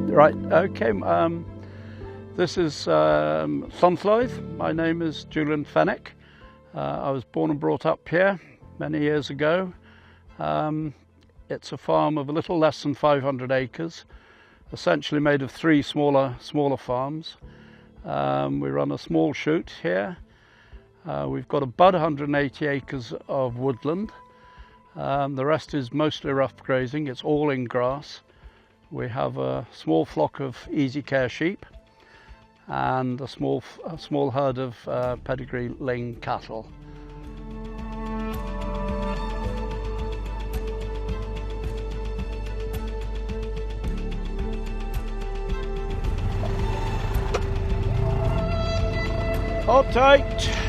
Right, okay. Um, this is um, Llanllwyd. My name is Julian Fenwick. Uh, I was born and brought up here many years ago. Um, it's a farm of a little less than 500 acres, essentially made of three smaller, smaller farms. Um, we run a small shoot here. Uh, we've got about 180 acres of woodland. Um, the rest is mostly rough grazing. It's all in grass. We have a small flock of easy care sheep and a small, a small herd of uh, pedigree Ling cattle. Hold tight.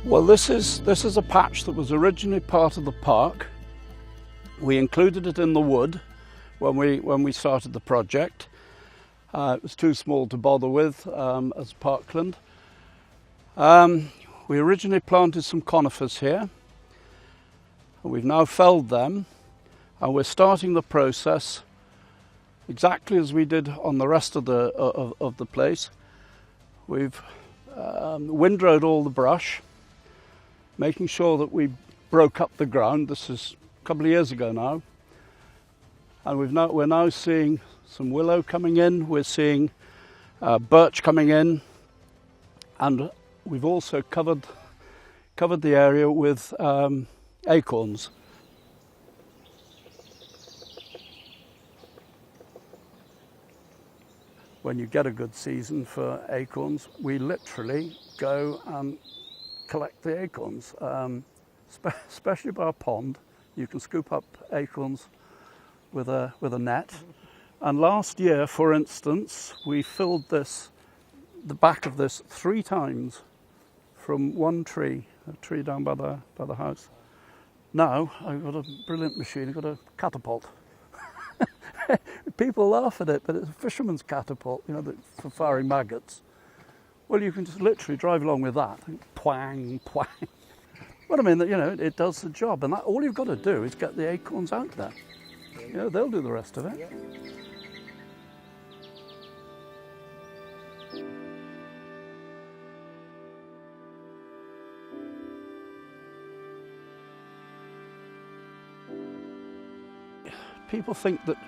Well, this is, this is a patch that was originally part of the park. We included it in the wood when we, when we started the project. Uh, it was too small to bother with um, as parkland. Um, we originally planted some conifers here. And we've now felled them and we're starting the process exactly as we did on the rest of the, of, of the place. We've um, windrowed all the brush, making sure that we broke up the ground. This is a couple of years ago now. And we've now, we're now seeing some willow coming in, we're seeing uh, birch coming in, and we've also covered, covered the area with um, acorns. When you get a good season for acorns, we literally go and collect the acorns, um, spe especially by a pond. You can scoop up acorns with a, with a net. And last year, for instance, we filled this, the back of this three times from one tree, a tree down by the, by the house. Now I've got a brilliant machine, I've got a catapult. People laugh at it, but it's a fisherman's catapult, you know, for firing maggots. Well, you can just literally drive along with that. And twang, twang. Well, I mean, you know, it does the job. And that, all you've got to do is get the acorns out there. You know, they'll do the rest of it. Yeah. People think that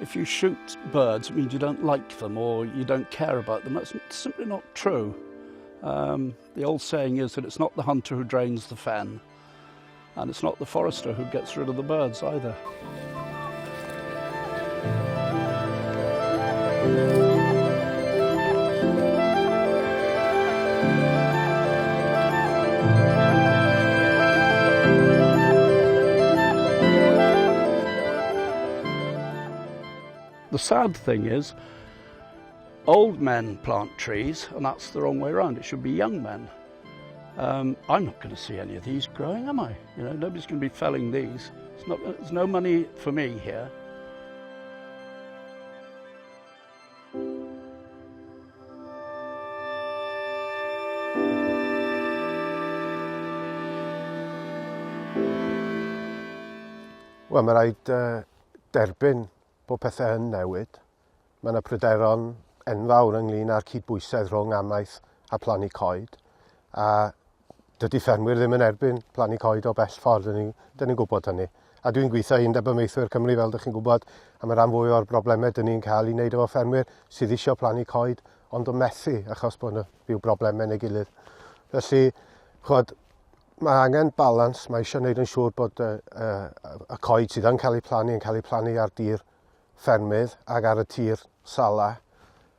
if you shoot birds, it means you don't like them or you don't care about them. That's simply not true. Um, the old saying is that it's not the hunter who drains the fen, and it's not the forester who gets rid of the birds either. The sad thing is, old men plant trees, and that's the wrong way around. It should be young men. Um, I'm not going to see any of these growing, am I? You know, nobody's going to be felling these. It's not, there's no money for me here. Wel, mae rhaid uh, derbyn bod pethau yn newid. Mae yna pryderon enfawr ynglyn â'r cydbwysedd rhwng amaeth a plannu coed. A dydy ffermwyr ddim yn erbyn plannu coed o bell ffordd, dyn ni'n ni gwybod hynny. A dwi'n gweithio i Undeb Amaethwyr Cymru, fel dych chi'n gwybod, a mae rhan fwy o'r broblemau dyn ni'n cael i wneud efo ffermwyr sydd eisiau plannu coed, ond yn methu achos bod yna rhyw broblemau neu gilydd. Felly, chwod, mae angen balans, mae eisiau gwneud yn siŵr bod y, y, y coed sydd yn cael eu plannu yn cael eu plannu ar dir ffermydd ac ar y tir sala,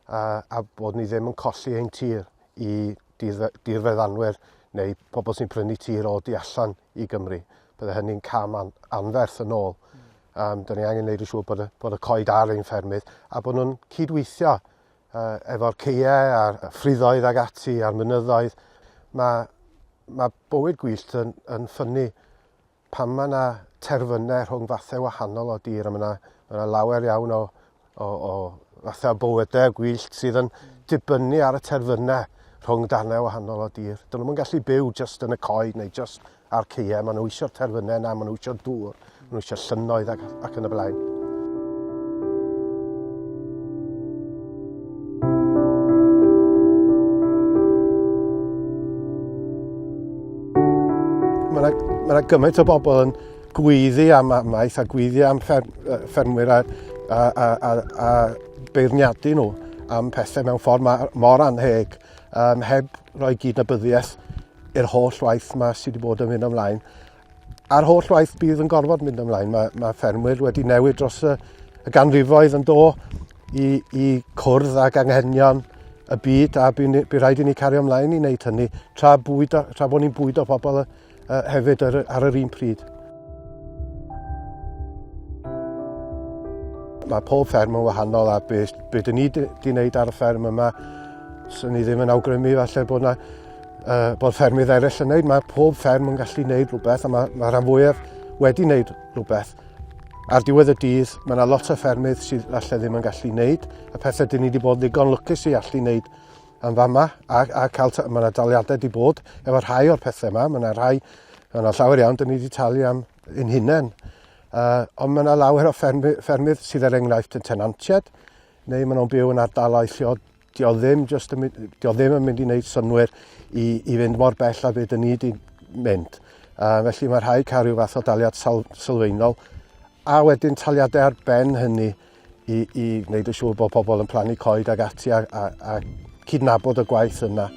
a, a bod ni ddim yn colli ein tir i dirfeddanwyr neu pobl sy'n prynu tir o du allan i Gymru. Bydde hynny'n cam an, anferth yn ôl. Um, da ni angen gwneud yn siŵr bod y, bod y coed ar ein ffermydd a bod nhw'n cydweithio uh, efo'r ceiau a'r ffriddoedd ag ati a'r mynyddoedd. Mae, mae bywyd gwyllt yn, yn ffynnu pan mae yna terfynau rhwng fathau wahanol o dir a mae yna, mae yna lawer iawn o, o, o fathau bywydau gwyllt sydd yn dibynnu ar y terfynau rhwng darnau wahanol o dir. Dyn nhw'n gallu byw jyst yn y coed neu jyst a'r caeau, maen nhw eisiau'r terfynau yna, maen nhw eisiau dŵr, maen nhw eisiau llynnoedd ac, ac yn y blaen. Mae yna, mae yna gymaint o bobl yn gweiddi am amaeth a gweiddi am ffer, ffermwyr a, a, a, a, a beirniadu nhw am pethau mewn ffordd mor anheg um, heb roi gydnabyddiaeth i'r holl waith ma sydd wedi bod yn mynd ymlaen. A'r holl waith bydd yn gorfod mynd ymlaen. Mae, mae ffermwyr wedi newid dros y, y ganrifoedd yn do i, i cwrdd ag anghenion y byd a by, by rhaid i ni cario ymlaen i wneud hynny tra, bwydo, tra bod ni'n bwydo pobl uh, hefyd ar, ar yr un pryd. Mae pob fferm yn wahanol a be, be dyn ni wedi wneud ar y fferm yma, sy'n ni ddim yn awgrymu falle bod yna uh, bod ffermydd eraill yn wneud. Mae pob fferm yn gallu wneud rhywbeth a mae, mae rhan fwyaf wedi wneud rhywbeth. Ar diwedd y dydd, mae yna lot o ffermydd sydd falle ddim yn gallu wneud y pethau dyn ni wedi bod ddigon lwcus i allu wneud yn fama a, a cael, mae yna daliadau wedi bod efo rhai o'r pethau yma, mae yna rhai, mae yna llawer iawn dyn ni wedi talu am ein hunain. Uh, ond mae yna lawer o ffermydd, ffermydd sydd er enghraifft yn tenantiaid, neu maen nhw'n byw yn ardaloedd lle dio ddim, just yn, dio ddim yn mynd i wneud synnwyr i, i fynd mor bell a beth ni wedi mynd. Uh, felly mae rhaid cael rhyw fath o daliad sylfaenol a wedyn taliadau ar ben hynny i, i wneud yn siŵr bod pobl yn plannu coed ag ati a, a, a cydnabod y gwaith yna.